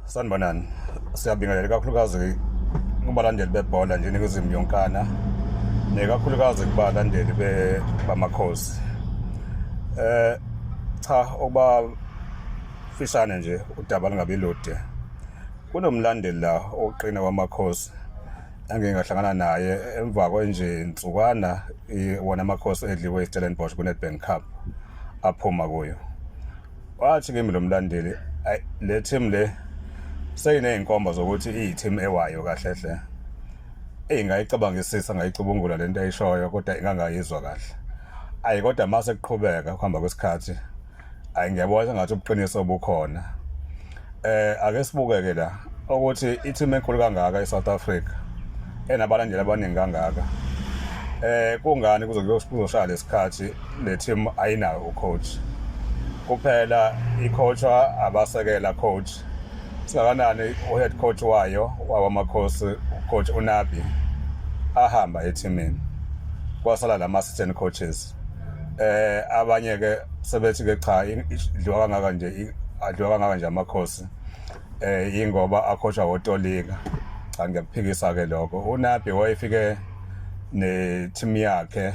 Sanibonani. Siyabingelela kakhulukazi kubalandeli bebhola nje eNingizimu yonkana nekakhulukazi kubalandeli bamakhosi. Cha ukuba fishane nje udaba lungabi lude. Kunomlandeli la oqina wamakhosi engike ngahlangana naye emva kwenje insukwana wona amakhosi edliwe iStellenbosch kuNedbank Cup aphuma kuyo. Wathi kimi lo mlandeli, ayi le team le seyiney'nkomba zokuthi iyi-team ewayo kahle hle. Eyi ngayicabangisisa ngayicubungula lento ayishoyo kodwa ingangayizwa kahle. Ayi kodwa mase kuqhubeka kuhamba kwesikhathi ayi ngiyabona sengathi ubuqiniso bukhona. Ake sibukeke la ukuthi i-team enkulu kangaka e-South Africa enabalandeli abaningi kangaka kungani kuze kuzoshaya lesikhathi le team ayinayo ucoach kuphela icoachwa abasekela coach singakanani u-head coach wayo wawamakhosi coach uNabi ahamba ethimini kwasala lama assistant coaches abanye ke sebethi ke cha idliwa kangaka nje adliwa kangaka nje amakhosi ingoba akhosha wotolika. Cha, ngiyakuphikisa ke lokho. UNabi wayefike ne team yakhe,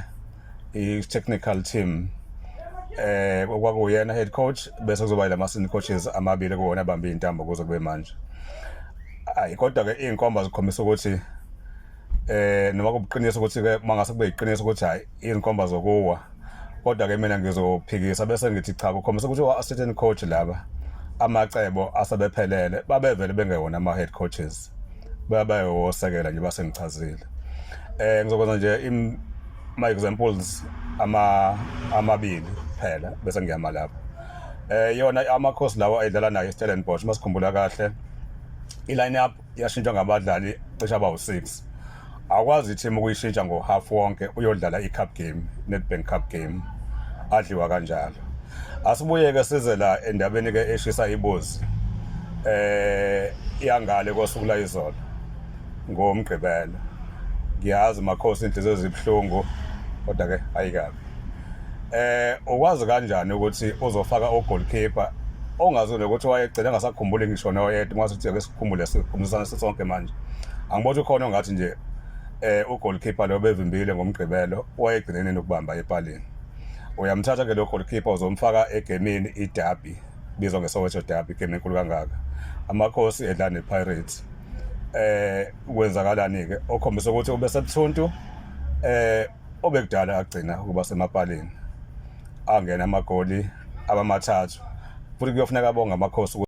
i-technical team, kwakuyena head coach bese kuzoba yilama assistant coaches amabili kuwona abambe intambo kuze kube manje. Ayi kodwa ke inkomba zikhombisa ukuthi noma kubuqiniso ukuthi ke mangase kube iqiniso ukuthi hayi izinkomba zokuwa, kodwa ke mina ngizophikisa bese ngithi cha, kukhombisa ukuthi o-assistant coach laba amacebo asebephelele, babevele bengewona ama-head coaches, babeyosekela nje basengichazile. Ngizokwenza nje ama examples amabili kuphela bese ngiyama lapho. Yona amakhosi lawa ayidlala nayo iStellenbosch, masikhumbula kahle i-line up yashintshwa ngabadlali cishe abawu-6. Akwazi i-team ukuyishintsha ngo-half wonke uyodlala i-cup game, Nedbank Cup game, adliwa kanjalo. Asibuyeke size la endabeni ke eshisa ibuzi yangale kosuku la izolo ngoMgqibelo. Ngiyazi makhosi inhliziyo zibhlungu, kodwa ke ayikabi. Ukwazi kanjani ukuthi uzofaka ugoalkeeper ongazi nokuthi wayegcina engasakhumbuli ngisho noyedwa? Ngase ake sikhumbule, sikhumbuzisane sisonke manje. Angiboni ukhona ongathi nje ugoalkeeper lo bevimbile ngoMgqibelo wayegcine nini ukubamba epalini. Uyamthatha ke lo goalkeeper, uzomfaka egemini iderby, bizwa ngeSoweto Derby, igame enkulu kangaka, amakhosi edlala nePirates. Kwenzakalani ke? Okhombisa ukuthi ubesebuthuntu obekudala agcina ukuba semapalini, angena amagoli abamathathu futhi kuyofuneka bonke amakhosi.